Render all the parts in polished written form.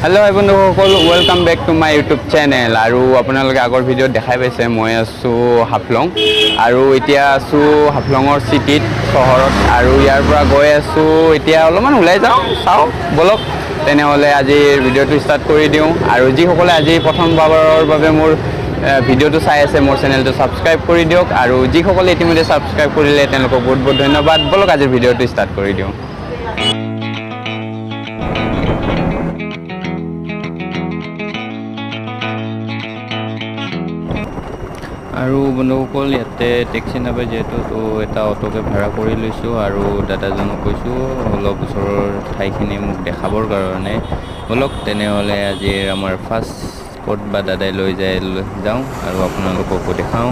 Hello' বন্ধুসকল, welcome back to my YouTube channel. আৰু আপোনালোকে আগৰ ভিডিঅ'ত দেখাই পাইছে, মই আছোঁ হাফলং আৰু এতিয়া আছোঁ হাফলঙৰ চিটিত, চহৰত। আৰু ইয়াৰ পৰা গৈ আছোঁ এতিয়া অলপমান ওলাই যাওঁ, চাওঁ ব'লক। তেনেহ'লে আজিৰ ভিডিঅ'টো ষ্টাৰ্ট কৰি দিওঁ। আৰু যিসকলে আজি প্ৰথমবাৰৰ বাবে মোৰ ভিডিঅ'টো চাই আছে, মোৰ চেনেলটো ছাবস্ক্ৰাইব কৰি দিয়ক। আৰু যিসকলে ইতিমধ্যে ছাবস্ক্ৰাইব কৰিলে, তেওঁলোকক বহুত বহুত ধন্যবাদ। ব'লক, আজিৰ ভিডিঅ'টো ষ্টাৰ্ট কৰি দিওঁ। আৰু বন্ধুসকল, ইয়াতে টেক্সি নাপায় যিহেতু, তো এটা অ'টোকে ভাড়া কৰি লৈছোঁ আৰু দাদাজনক কৈছোঁ অলপ ওচৰৰ ঠাইখিনি মোক দেখাবৰ কাৰণে। ব'লক তেনেহ'লে, আজিৰ আমাৰ ফাৰ্ষ্ট ক'ত বা দাদাই লৈ যায়, লৈ যাওঁ আৰু আপোনালোককো দেখাওঁ।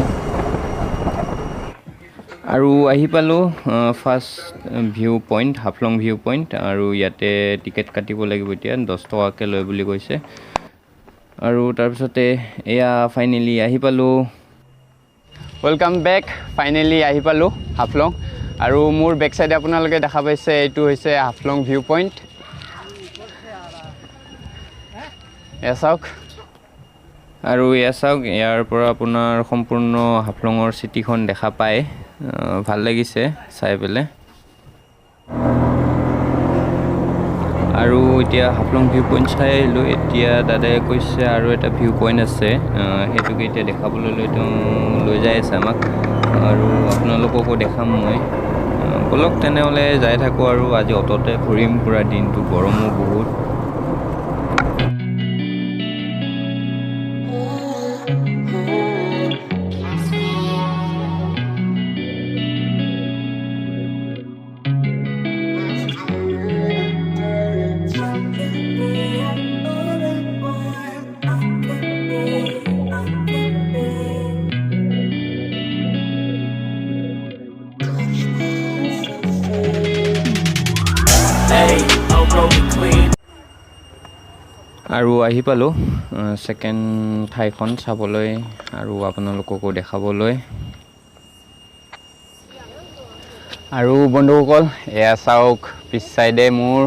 আৰু আহি পালোঁ first view point, Haflong view point. আৰু ইয়াতে টিকেট কাটিব লাগিব এতিয়া, 10 টকাকৈ লয় বুলি কৈছে। আৰু তাৰপিছতে এয়া ফাইনেলি আহি পালোঁ। Welcome back. Finally আহি পালোঁ হাফলং। আৰু মোৰ বেক চাইডে আপোনালোকে দেখা পাইছে, এইটো হৈছে হাফলং ভিউ পইণ্ট। এয়া চাওক। আৰু এয়া চাওক, ইয়াৰ পৰা আপোনাৰ সম্পূৰ্ণ হাফলঙৰ চিটিখন দেখা পায়। ভাল লাগিছে চাই পেলাই। আৰু এতিয়া হাফলং ভিউ পইণ্ট চাই আহিলোঁ। এতিয়া দাদাই কৈছে আৰু এটা ভিউ পইণ্ট আছে, সেইটোকে এতিয়া দেখাবলৈ লৈ তেওঁ লৈ যাই আছে আমাক আৰু আপোনালোককো দেখাম মই। ব'লক তেনেহ'লে, যাই থাকোঁ। আৰু আজি অ'টোতে ঘূৰিম পূৰা দিনটো, গৰমো বহুত। Hey, I'm rolling clean. আৰু আহি পালোঁ ছেকেণ্ড ঠাইখন চাবলৈ আৰু আপোনালোককো দেখাবলৈ। আৰু বন্ধুসকল, এয়া চাওক পিছ চাইডে মোৰ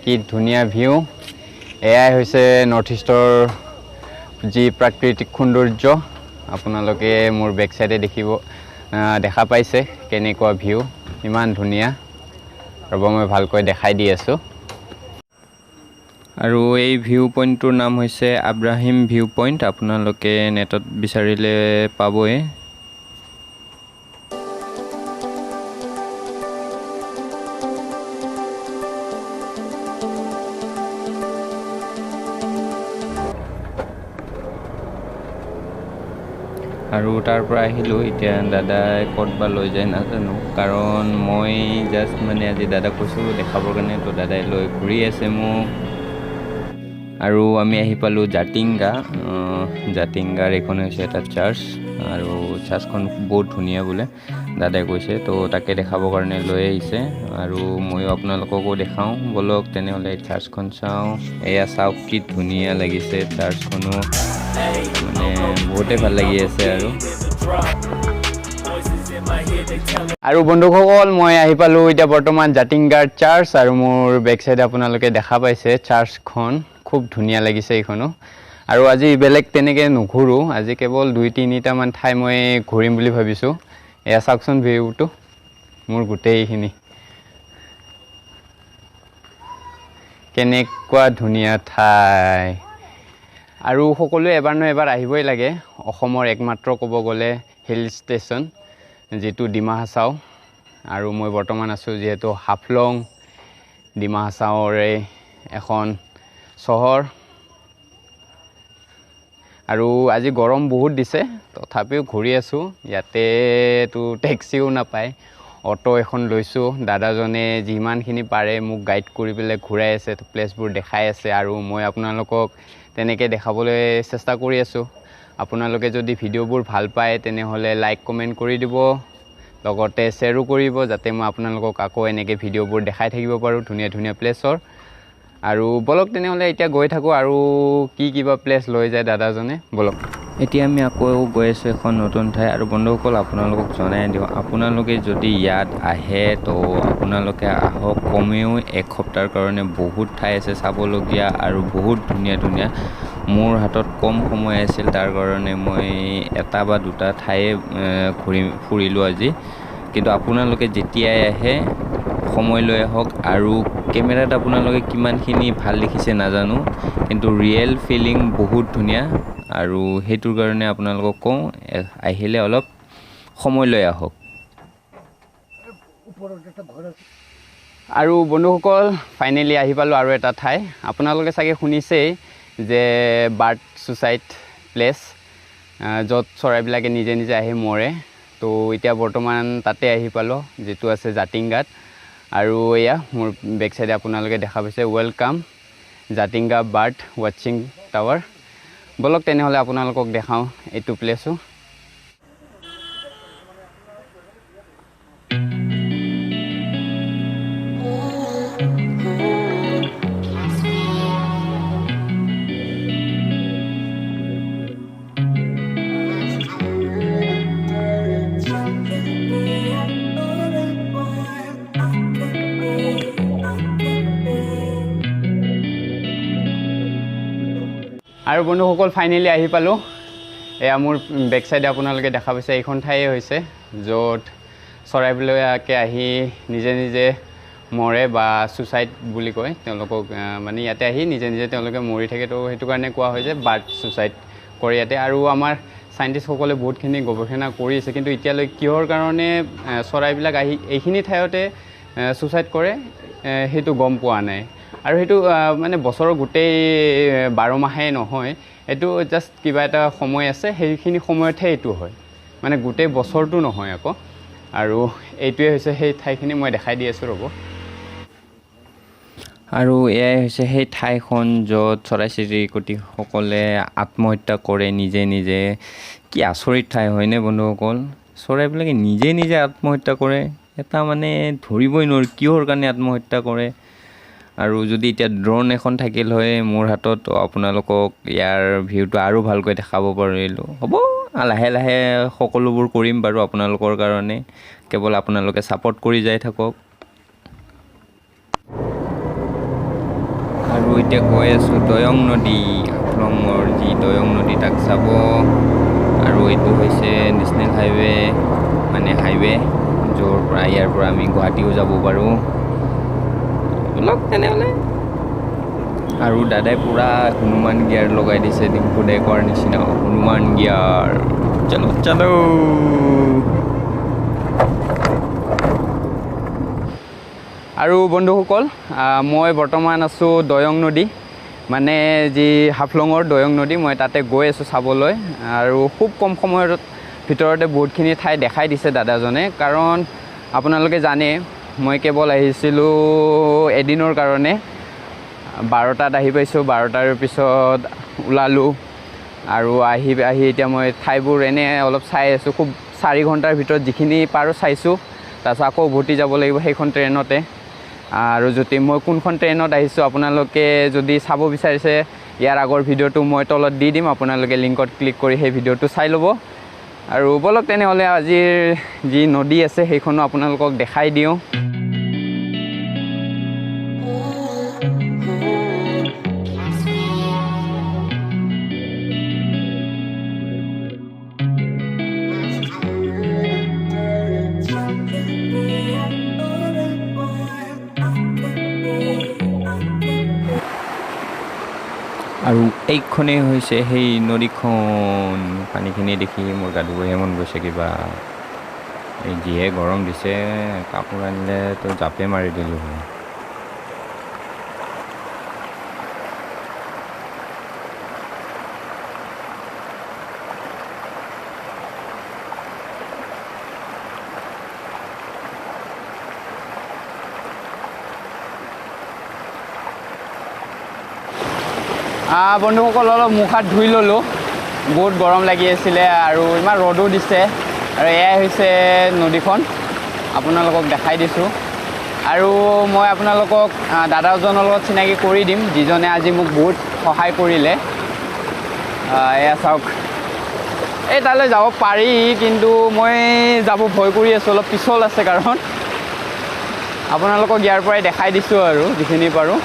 কি ধুনীয়া ভিউ। এয়াই হৈছে নৰ্থ ইষ্টৰ যি প্ৰাকৃতিক সৌন্দৰ্য। আপোনালোকে মোৰ বেক চাইডে দেখিব, দেখা পাইছে কেনেকুৱা ভিউ, ইমান ধুনীয়া। ৰ'ব, মই ভালকৈ দেখাই দি আছোঁ। আৰু এই ভিউ পইণ্টটোৰ নাম হৈছে আব্ৰাহিম ভিউ পইণ্ট। আপোনালোকে নেটত বিচাৰিলে পাবই। আৰু তাৰ পৰা আহিলোঁ। এতিয়া দাদাই ক'ত বা লৈ যায় নাজানো, কাৰণ মই জাষ্ট মানে আজি দাদাক কৈছোঁ দেখাবৰ কাৰণে, তো দাদাই লৈ ঘূৰি আছে মোক। আৰু আমি আহি পালোঁ জাতিংগা। জাতিংগাৰ এইখন হৈছে এটা চাৰ্চ আৰু চাৰ্চখন বহুত ধুনীয়া বোলে দাদাই কৈছে, তো তাকে দেখাবৰ কাৰণে লৈ আহিছে আৰু ময়ো আপোনালোককো দেখাওঁ। ব'লক তেনেহ'লে, চাৰ্চখন চাওঁ। এয়া চাওক, কি ধুনীয়া লাগিছে চাৰ্চখনো, মানে বহুতেই ভাল লাগি আছে। আৰু আৰু বন্ধুসকল, মই আহি পালোঁ এতিয়া বৰ্তমান জাতিংগাৰ চাৰ্চ। আৰু মোৰ বেক চাইডে আপোনালোকে দেখা পাইছে চাৰ্চখন, খুব ধুনীয়া লাগিছে এইখনো। আৰু আজি বেলেগ তেনেকৈ নুঘূৰোঁ, আজি কেৱল দুই তিনিটামান ঠাই মই ঘূৰিম বুলি ভাবিছোঁ। এয়া চাওকচোন ভিউটো মোৰ গোটেইখিনি, কেনেকুৱা ধুনীয়া ঠাই। আৰু সকলোৱে এবাৰ নহয় এবাৰ আহিবই লাগে। অসমৰ একমাত্ৰ ক'ব গ'লে হিল ষ্টেচন যিটো ডিমা হাছাও। আৰু মই বৰ্তমান আছোঁ যিহেতু হাফলং, ডিমা হাছাওৰে এখন চহৰ। আৰু আজি গৰম বহুত দিছে, তথাপিও ঘূৰি আছোঁ। ইয়াতেতো টেক্সিও নাপায়, অ'টো এখন লৈছোঁ। দাদাজনে যিমানখিনি পাৰে মোক গাইড কৰি পেলাই ঘূৰাই আছে, প্লেচবোৰ দেখাই আছে আৰু মই আপোনালোকক তেনেকৈ দেখাবলৈ চেষ্টা কৰি আছোঁ। আপোনালোকে যদি ভিডিঅ'বোৰ ভাল পায়, তেনেহ'লে লাইক কমেণ্ট কৰি দিব, লগতে শ্বেয়াৰো কৰিব, যাতে মই আপোনালোকক আকৌ এনেকৈ ভিডিঅ'বোৰ দেখাই থাকিব পাৰোঁ ধুনীয়া ধুনীয়া প্লেচৰ। আৰু ব'লক তেনেহ'লে, এতিয়া গৈ থাকোঁ আৰু কি কিবা প্লেচ লৈ যায় দাদাজনে, ব'লক। এতিয়া আমি আকৌ গৈ আছোঁ এখন নতুন ঠাই। আৰু বন্ধুসকল, আপোনালোকক জনাই দিওঁ, আপোনালোকে যদি ইয়াত আহে তো আপোনালোকে আহক কমেও এক সপ্তাহৰ কাৰণে। বহুত ঠাই আছে চাবলগীয়া আৰু বহুত ধুনীয়া ধুনীয়া। মোৰ হাতত কম সময় আছিল, তাৰ কাৰণে মই এটা বা দুটা ঠায়ে ঘূৰি ফুৰিলোঁ আজি। কিন্তু আপোনালোকে যেতিয়াই আহে সময় লৈ আহক। আৰু কেমেৰাত আপোনালোকে কিমানখিনি ভাল দেখিছে নাজানো, কিন্তু ৰিয়েল ফিলিং বহুত ধুনীয়া। আৰু সেইটোৰ কাৰণে আপোনালোকক কওঁ, আহিলে অলপ সময় লৈ আহক। আৰু বন্ধুসকল, ফাইনেলি আহি পালোঁ আৰু এটা ঠাই। আপোনালোকে চাগে শুনিছেই যে বাৰ্ড ছুচাইড প্লেচ, য'ত চৰাইবিলাকে নিজে নিজে আহি মৰে। তো এতিয়া বৰ্তমান তাতে আহি পালোঁ, যিটো আছে জাতিংগাত। আৰু এয়া মোৰ বেক চাইডে আপোনালোকে দেখা পাইছে, welcome Jatinga bird ৱাটছিং টাৱাৰ। ব'লক তেনেহ'লে আপোনালোকক দেখাওঁ এইটো প্লেচো। আৰু বন্ধুসকল, ফাইনেলি আহি পালোঁ। এয়া মোৰ বেক চাইডে আপোনালোকে দেখা পাইছে, এইখন ঠাইয়ে হৈছে য'ত চৰাইবিলাকে আহি নিজে নিজে মৰে বা ছুচাইড বুলি কয় তেওঁলোকক, মানে ইয়াতে আহি নিজে নিজে তেওঁলোকে মৰি থাকে। তো সেইটো কাৰণে কোৱা হয় যে বাৰ্ড ছুচাইড কৰে ইয়াতে। আৰু আমাৰ চাইণ্টিষ্টসকলে বহুতখিনি গৱেষণা কৰিছে, কিন্তু এতিয়ালৈ কিহৰ কাৰণে চৰাইবিলাক আহি এইখিনি ঠাইতে ছুচাইড কৰে সেইটো গম পোৱা নাই। আৰু সেইটো মানে বছৰৰ গোটেই 12 মাহেই নহয়, এইটো জাষ্ট কিবা এটা সময় আছে, সেইখিনি সময়তহে এইটো হয়, মানে গোটেই বছৰটো নহয় আকৌ। আৰু এইটোৱে হৈছে সেই ঠাইখিনি, মই দেখাই দি আছোঁ ৰ'ব। আৰু এয়াই হৈছে সেই ঠাইখন য'ত চৰাই চিৰিকটিসকলে আত্মহত্যা কৰে নিজে নিজে। কি আচৰিত ঠাই হয়নে বন্ধুসকল? চৰাইবিলাকে নিজে নিজে আত্মহত্যা কৰে, এটা মানে ধৰিবই নোৱাৰি কিহৰ কাৰণে আত্মহত্যা কৰে। আৰু যদি এতিয়া ড্ৰোন এখন থাকিল হয় মোৰ হাতত, আপোনালোকক ইয়াৰ ভিউটো আৰু ভালকৈ দেখাব পাৰিলোঁ। হ'ব, লাহে লাহে সকলোবোৰ কৰিম বাৰু আপোনালোকৰ কাৰণে, কেৱল আপোনালোকে ছাপৰ্ট কৰি যাই থাকক। আৰু এতিয়া গৈ আছোঁ দয়ং নদী, হাফলঙৰ যি দয়ং নদী তাক চাব। আৰু এইটো হৈছে নেশ্যনেল হাইৱে, মানে হাইৱে য'ৰ পৰা ইয়াৰ পৰা আমি গুৱাহাটীও যাব পাৰোঁ। ব'লক তেনেহ'লে। আৰু দাদাই পূৰা হনুমান গিয়াৰ লগাই দিছে, ডিম্পু দাই কোৱাৰ নিচিনা হনুমান গিয়াৰ। চলো চলো। আৰু বন্ধুসকল, মই বৰ্তমান আছোঁ দয়ং নদী, মানে যি হাফলঙৰ দয়ং নদী, মই তাতে গৈ আছোঁ চাবলৈ। আৰু খুব কম সময়ৰ ভিতৰতে বহুতখিনি ঠাই দেখাই দিছে দাদাজনে, কাৰণ আপোনালোকে জানে মই কেৱল আহিছিলোঁ এদিনৰ কাৰণে। 12টাত আহি পাইছোঁ, 12টাৰ পিছত ওলালোঁ আৰু আহি আহি এতিয়া মই ঠাইবোৰ এনেই অলপ চাই আছোঁ। খুব 4 ঘণ্টাৰ ভিতৰত যিখিনি পাৰোঁ চাইছোঁ, তাৰপিছত আকৌ উভতি যাব লাগিব সেইখন ট্ৰেইনতে। আৰু যদি মই কোনখন ট্ৰেইনত আহিছোঁ আপোনালোকে যদি চাব বিচাৰিছে, ইয়াৰ আগৰ ভিডিঅ'টো মই তলত দি দিম, আপোনালোকে লিংকত ক্লিক কৰি সেই ভিডিঅ'টো চাই ল'ব। আৰু ব'লক তেনেহ'লে আজিৰ যি নদী আছে সেইখনো আপোনালোকক দেখাই দিওঁ। আৰু এইখনেই হৈছে সেই নদীখন। পানীখিনি দেখি মোৰ গা ধুবহে মন গৈছে কিবা। এই যিহে গৰম দিছে, কাপোৰ আনিলেতো জাপে মাৰি দিলোঁ হয়। বন্ধুসকল, অলপ মুখ হাত ধুই ল'লোঁ, বহুত গৰম লাগি আছিলে আৰু ইমান ৰ'দো দিছে। আৰু এয়াই হৈছে নদীখন, আপোনালোকক দেখাই দিছোঁ। আৰু মই আপোনালোকক দাদাজনৰ লগত চিনাকি কৰি দিম, যিজনে আজি মোক বহুত সহায় কৰিলে। এয়া চাওক, এই তালৈ যাব পাৰি, কিন্তু মই যাব ভয় কৰি আছোঁ, অলপ পিছল আছে। কাৰণ আপোনালোকক ইয়াৰ পৰাই দেখাই দিছোঁ আৰু যিখিনি পাৰোঁ।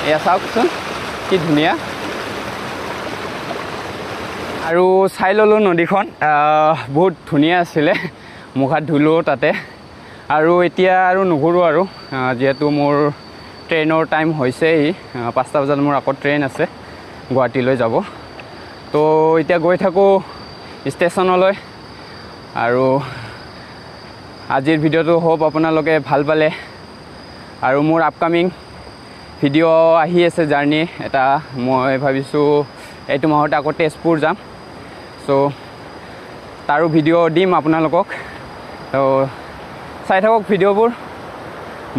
এয়া চাওকচোন কি ধুনীয়া। আৰু চাই ল'লোঁ নদীখন, বহুত ধুনীয়া আছিলে। মুখ হাত ধুলোঁ তাতে। আৰু এতিয়া আৰু নুঘূৰোঁ আৰু, যিহেতু মোৰ ট্ৰেইনৰ টাইম হৈছেই। 5টা বজাত মোৰ আকৌ ট্ৰেইন আছে গুৱাহাটীলৈ যাব। তো এতিয়া গৈ থাকোঁ ষ্টেচনলৈ। আৰু আজিৰ ভিডিঅ'টো হোপ আপোনালোকে ভাল পালে। আৰু মোৰ আপকামিং ভিডিঅ' আহি আছে, জাৰ্ণি এটা। মই ভাবিছোঁ এইটো মাহতে আকৌ তেজপুৰ যাম, চ' তাৰো ভিডিঅ' দিম আপোনালোকক। তো চাই থাকক ভিডিঅ'বোৰ।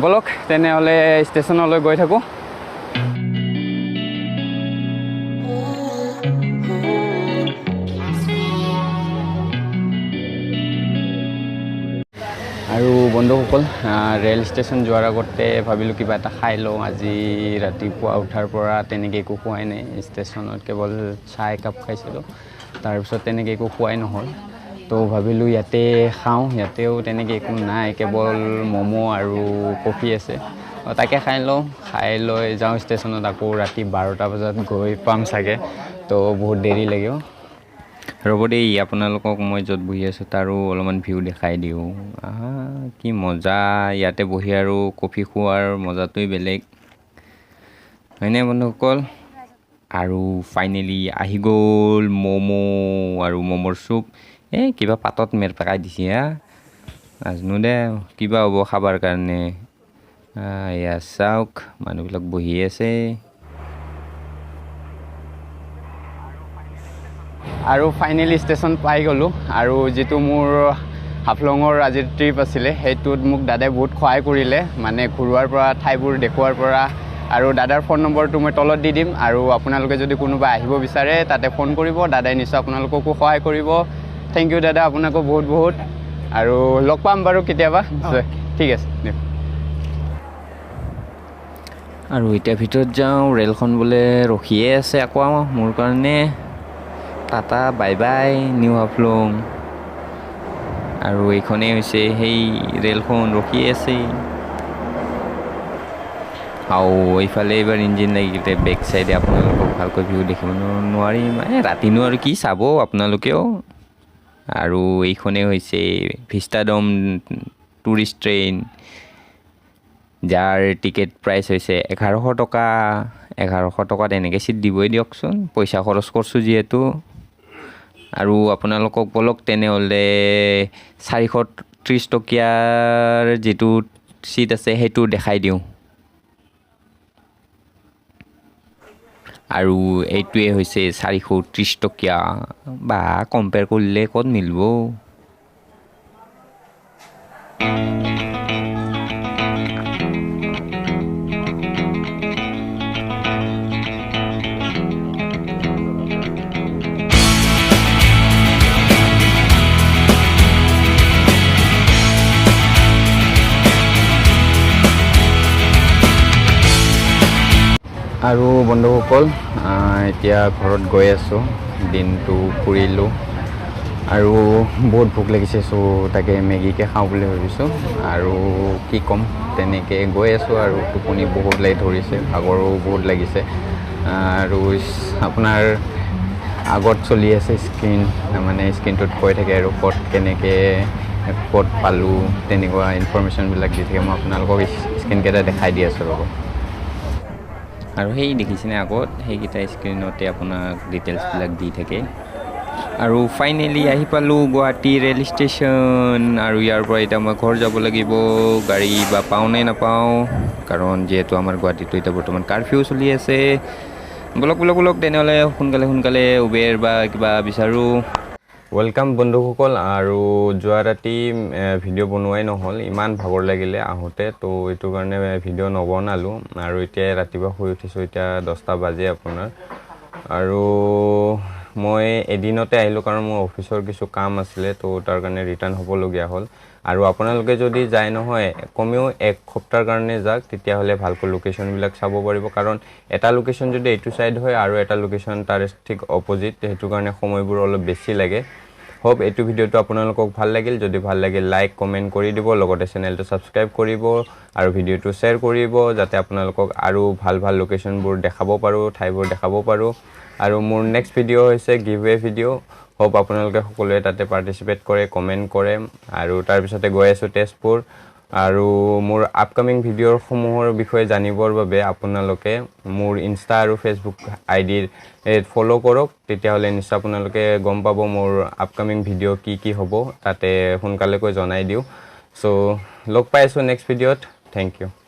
ব'লক তেনেহ'লে ষ্টেচনলৈ গৈ থাকোঁ। আৰু বন্ধুসকল, ৰেল ষ্টেচন যোৱাৰ আগতে ভাবিলোঁ কিবা এটা খাই লওঁ। আজি ৰাতিপুৱা উঠাৰ পৰা তেনেকৈ একো খোৱাই নাই। ষ্টেচনত কেৱল চাহ একাপ খাইছিলোঁ, তাৰপিছত তেনেকৈ একো খোৱাই নহ'ল। তো ভাবিলোঁ ইয়াতে খাওঁ, ইয়াতেও তেনেকৈ একো নাই, কেৱল ম'ম' আৰু কফি আছে, তাকে খাই লওঁ। খাই লৈ যাওঁ ষ্টেচনত, আকৌ ৰাতি 12টা বজাত গৈ পাম চাগে, তো বহুত দেৰি লাগিব। ৰ'ব দেই, আপোনালোকক মই য'ত বহি আছোঁ তাৰো অলপমান ভিউ দেখাই দিওঁ। আহা, কি মজা ইয়াতে বহি আৰু কফি খোৱাৰ মজাটোৱেই বেলেগ, হয়নে বন্ধুসকল? আৰু ফাইনেলি আহি গ'ল ম'ম' আৰু ম'মৰ চুপ। এই কিবা পাতত মেৰ পেকাই দিছে হা, নাজানো দে কিবা হ'ব খাবাৰ কাৰণে। এয়া চাওক, মানুহবিলাক বহি আছে। আৰু ফাইনেলি ষ্টেচন পাই গ'লোঁ। আৰু যিটো মোৰ হাফলঙৰ আজিৰ ট্ৰিপ আছিলে, সেইটোত মোক দাদাই বহুত সহায় কৰিলে, মানে ঘূৰোৱাৰ পৰা, ঠাইবোৰ দেখুওৱাৰ পৰা। আৰু দাদাৰ ফোন নম্বৰটো মই তলত দি দিম, আৰু আপোনালোকে যদি কোনোবা আহিব বিচাৰে তাতে ফোন কৰিব, দাদাই নিশ্চয় আপোনালোককো সহায় কৰিব। Thank U দাদা, আপোনাকো বহুত বহুত। আৰু লগ পাম বাৰু কেতিয়াবা। ঠিক আছে দিয়ক। আৰু এতিয়া ভিতৰত যাওঁ, ৰেলখন বোলে ৰখিয়ে আছে আকৌ মোৰ কাৰণে। Tata, bye bye new Haflong. আৰু এইখনেই হৈছে সেই ৰেলখন, ৰখিয়ে আছে। আৰু এইফালে এইবাৰ ইঞ্জিন লাগিলে, বেক চাইডে আপোনালোকক ভালকৈ ভিউ দেখিব নোৱাৰিম। এই ৰাতিনো আৰু কি চাব আপোনালোকেও। আৰু এইখনেই হৈছে ভিষ্টাডম টুৰিষ্ট ট্ৰেইন, যাৰ টিকেট প্ৰাইচ হৈছে 1100 টকা। 1100 টকাত এনেকৈ চিট দিবই দিয়কচোন, পইচা খৰচ কৰিছোঁ যিহেতু। আৰু আপোনালোকক ব'লক তেনেহ'লে 430 টকীয়াৰ যিটো চিট আছে সেইটো দেখাই দিওঁ। আৰু এইটোৱে হৈছে 430 টকীয়া, বা কম্পেয়াৰ কৰিলে ক'ত মিলিব। আৰু বন্ধুসকল, এতিয়া ঘৰত গৈ আছোঁ। দিনটো ফুৰিলোঁ আৰু বহুত ভোক লাগিছে, চ' তাকে মেগীকে খাওঁ বুলি ভাবিছোঁ। আৰু কি ক'ম, তেনেকৈ গৈ আছোঁ। আৰু টোপনি বহুত লাগি ধৰিছে, ভাগৰো বহুত লাগিছে। আৰু আপোনাৰ আগত চলি আছে স্ক্ৰীণ, মানে স্ক্ৰীণটোত কৈ থাকে আৰু ক'ত কেনেকৈ ক'ত পালোঁ, তেনেকুৱা ইনফৰ্মেশ্যনবিলাক দি থাকে। মই আপোনালোকক স্ক্ৰীণকেইটা দেখাই দি আছোঁ ৰ'ব। আৰু সেই দেখিছেনে আগত সেইকেইটা স্ক্ৰীণতে আপোনাক ডিটেইলছবিলাক দি থাকে। আৰু ফাইনেলি আহি পালোঁ গুৱাহাটী ৰেল ষ্টেচন। আৰু ইয়াৰ পৰা এতিয়া মই ঘৰ যাব লাগিব, গাড়ী বা পাওঁ নে নাপাওঁ, কাৰণ যিহেতু আমাৰ গুৱাহাটীতো এতিয়া বৰ্তমান কাৰফিউ চলি আছে। ব'লক ব'লক ব'লক তেনেহ'লে সোনকালে সোনকালে উবেৰ বা কিবা বিচাৰোঁ। Welcome বন্ধুসকল। আৰু যোৱা ৰাতি ভিডিঅ' বনোৱাই নহ'ল, ইমান ভাগৰ লাগিলে আহোঁতে, তো এইটো কাৰণে ভিডিঅ' নবনালোঁ। আৰু এতিয়া ৰাতিপুৱা শুই উঠিছোঁ, এতিয়া 10টা বাজে আপোনাৰ। আৰু মই এদিনতে আহিলোঁ, কাৰণ মোৰ অফিচৰ কিছু কাম আছিলে, তো তাৰ কাৰণে ৰিটাৰ্ণ হ'বলগীয়া হ'ল। আৰু আপোনালোকে যদি যায় নহয়, কমেও এক সপ্তাহৰ কাৰণে যাওক, তেতিয়াহ'লে ভালকৈ লোকেশ্যনবিলাক চাব পাৰিব। কাৰণ এটা লোকেশ্যন যদি এইটো ছাইড হয় আৰু এটা লোকেশ্যন তাৰ ঠিক অপজিট, সেইটো কাৰণে সময়বোৰ অলপ বেছি লাগে। হোপ এইটো ভিডিঅ'টো আপোনালোকক ভাল লাগিল। যদি ভাল লাগিল, লাইক কমেণ্ট কৰি দিব, লগতে চেনেলটো ছাবস্ক্ৰাইব কৰিব আৰু ভিডিঅ'টো শ্বেয়াৰ কৰিব, যাতে আপোনালোকক আৰু ভাল ভাল লোকেশ্যনবোৰ দেখাব পাৰোঁ, ঠাইবোৰ দেখাব পাৰোঁ। আৰু মোৰ নেক্সট ভিডিঅ' হৈছে গিভ ৱে ভিডিঅ'। হোপ আপোনালোকে সকলোৱে তাতে পাৰ্টিচিপেট কৰে, কমেণ্ট কৰে। আৰু তাৰপিছতে গৈ আছোঁ তেজপুৰ। আৰু মোৰ আপকামিং ভিডিঅ'সমূহৰ বিষয়ে জানিবৰ বাবে আপোনালোকে মোৰ ইনষ্টা আৰু ফেচবুক আই ডিৰ ফ'ল' কৰক। তেতিয়াহ'লে নিশ্চয় আপোনালোকে গম পাব মোৰ আপকামিং ভিডিঅ' কি কি হ'ব, তাতে সোনকালেকৈ জনাই দিওঁ। চ' লগ পাই আছোঁ নেক্সট ভিডিঅ'ত। Thank U.